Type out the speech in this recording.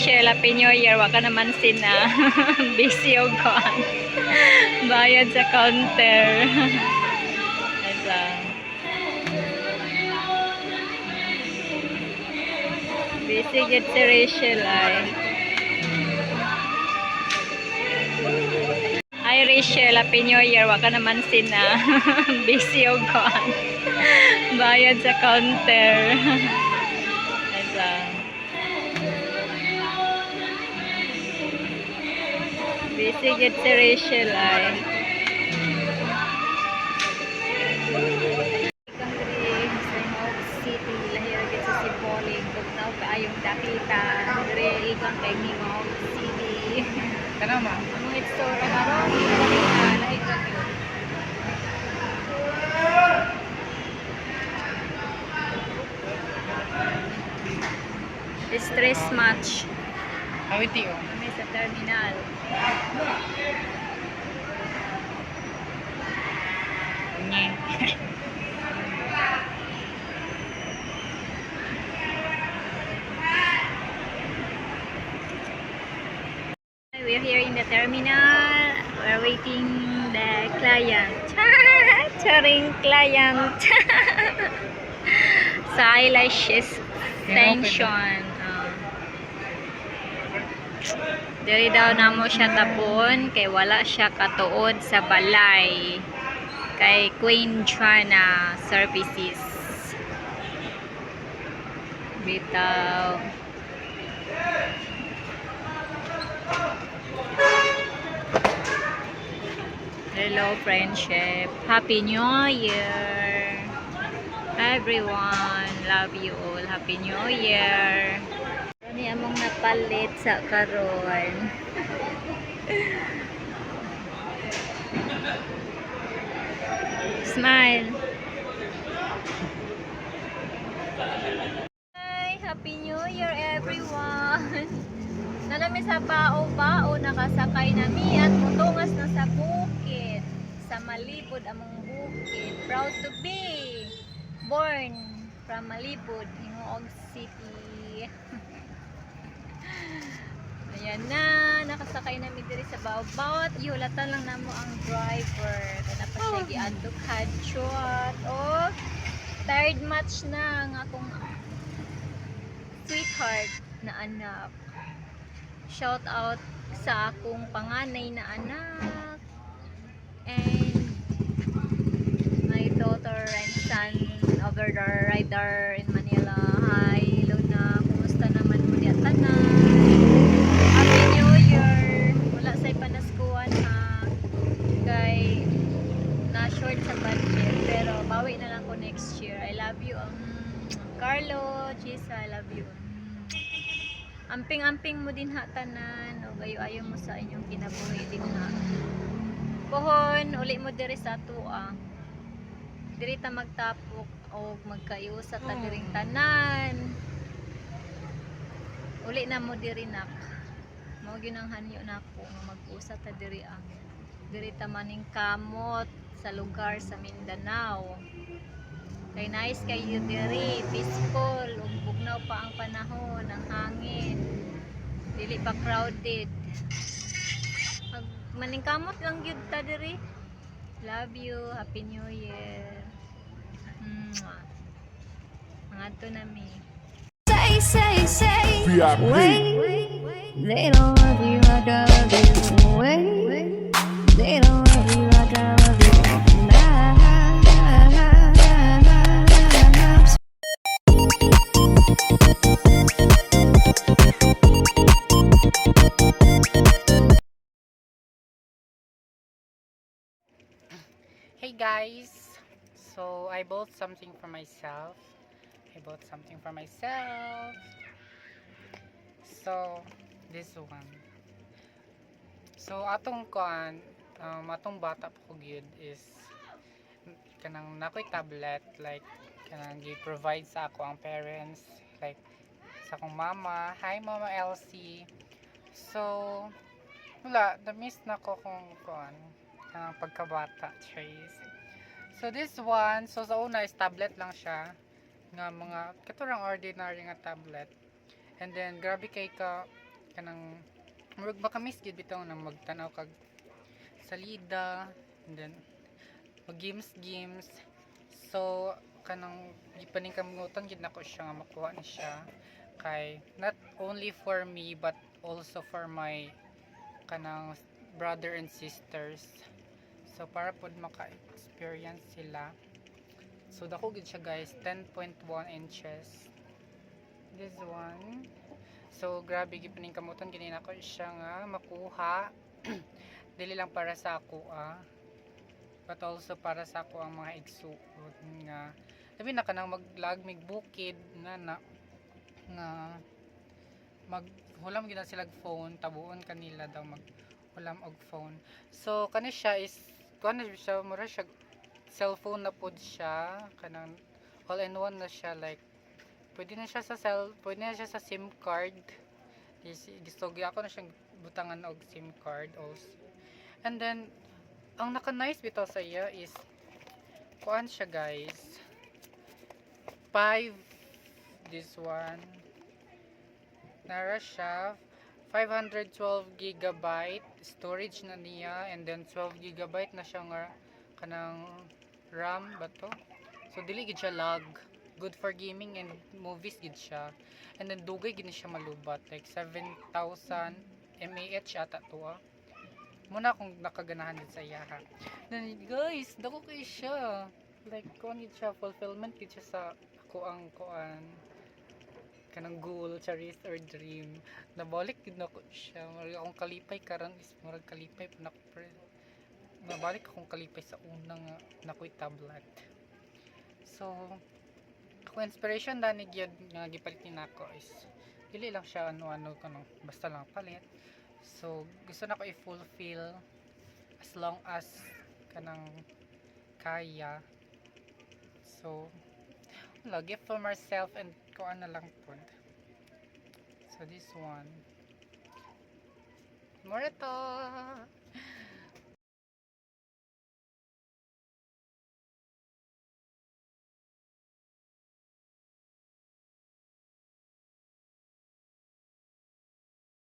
Rachel, Happy New Year. Waka naman sina. Busy og kuan. Bayad sa counter. Asa. Busy gid si Rachel ay. Hi Rachel, Happy New Year. Waka naman sina. Busy og kuan. Bayad sa counter. Asa. Busy gid si Rachel ay. Kang diri sa Hong City, lahi ra gid sa Sibolig, bugnaw kaayong dakita. Diri ikang kay Hong City. Kana ma. Among itsura karon, dakita lahi ra gyud. Stress match. Awiti oh. Kami sa terminal. Nye. We're here in the terminal. We're waiting the client. Charing client. Sa eyelash extension. Ah. Diri daw namo siya tapon kay wala siya katuod sa balay kay Queen Juana Services. Bitaw. Hello, friendship. Happy New Year. Everyone, love you all. Happy New Year. Ano among napalit sa karon? Smile. Hi, Happy New Year everyone. Nanami sa bao-bao, nakasakay nami at mutungas na sa bukid. Sa Malibod among bukid. Proud to be born from Malibod, Gingoog City. Ayan na, nakasakay nami diri sa bao-bao at ihulatan lang namo ang driver. Kaya pa siya giadto kadshot. Oh, third match na ang akong sweetheart na anak. Shout out sa akong panganay na anak and my daughter and son over there, right there in Manila. Hi, hello na. Kumusta naman mo diya tanan? Happy New Year! Wala sa'y panaskuan ha. Kay na short sa budget pero bawi na lang ko next year. I love you. Carlo, Chisa, I love you. Amping-amping mo din ha tanan o ayo-ayo mo sa inyong kinabuhi din ha. Pohon, uli mo diri sa atua. Diri ta magtapok o magkaiusa ta diring tanan. Uli na mo diri nak. Mao gyud ang hanyo nako nga mag-usa ta diri ah. Diri ta maning kamot sa lugar sa Mindanao. Kay nice kayo diri, peaceful, ug bugnaw pa ang panahon, ang hangin. Dili pa crowded. Mag maningkamot lang gyud ta diri. Love you. Happy New Year. Mwah. Mangadto na mi. Say, say, say, VIP. Wait, they don't love you like I love you. Wait, they don't love you like I love you. Nah. Hey guys. So I bought something for myself. I bought something for myself. So this one. So atong kuan, atong bata pa ko gyud is kanang nakoy tablet, like kanang gi-provide sa ako ang parents, like sa akong mama. Hi, Mama Elsie. So wala, na-miss na ko kung kuan kanang pagkabata, Trace. So this one, so sa una is tablet lang siya nga mga katurang ordinary nga tablet. And then grabe kay ka Kanang murag makamiss gyud bitaw nang magtan-aw kag salida and then mag games games. So kanang gipaningkamutan gid nako siya nga makuha ni siya kay not only for me but also for my kanang brother and sisters, so para pod maka-experience sila. So dako gid siya, guys, 10.1 inches, this one. So grabe, gipaningkamutan gid nako siya nga makuha, dili lang para sa ako but also para sa ako ang mga igsuon nga labi na kanang maglag mig bukid nga na nga maghulam gid na sila og phone, tabuon kanila daw maghulam og phone. So kani siya is kuan na siya, mura siya cellphone na pod siya, kanang all in one na siya, like pwede na siya sa cell, pwede na siya sa SIM card. Is gusto gyud ako na siyang butangan og SIM card also. And then ang naka nice bitaw sa iya is kuan siya, guys, 5, this one, nara siya 512 gigabyte storage na niya and then 12 gigabyte na siya nga kanang RAM ba to. So dili gid siya lag, good for gaming and movies gid siya. And then dugay gid ni siya malubat, like 7,000 mAh ata to ah. Muna akong nakaganahan din sa iya ha. Then guys, dako kay siya, like kuan gid siya, fulfillment gid siya sa ako ang kuan kanang goal, charis, or dream. Nabalik gid nako siya. Murag akong kalipay karon is murag kalipay pa nako, pero nabalik akong kalipay sa unang nga nakoy tablet. So ako inspiration dani gyud nga gipalit ni nako is dili lang siya ano-ano kanang basta lang palit. So gusto nako i-fulfill as long as kanang kaya. So wala, gift for myself and kuan na lang pod. So this one more to.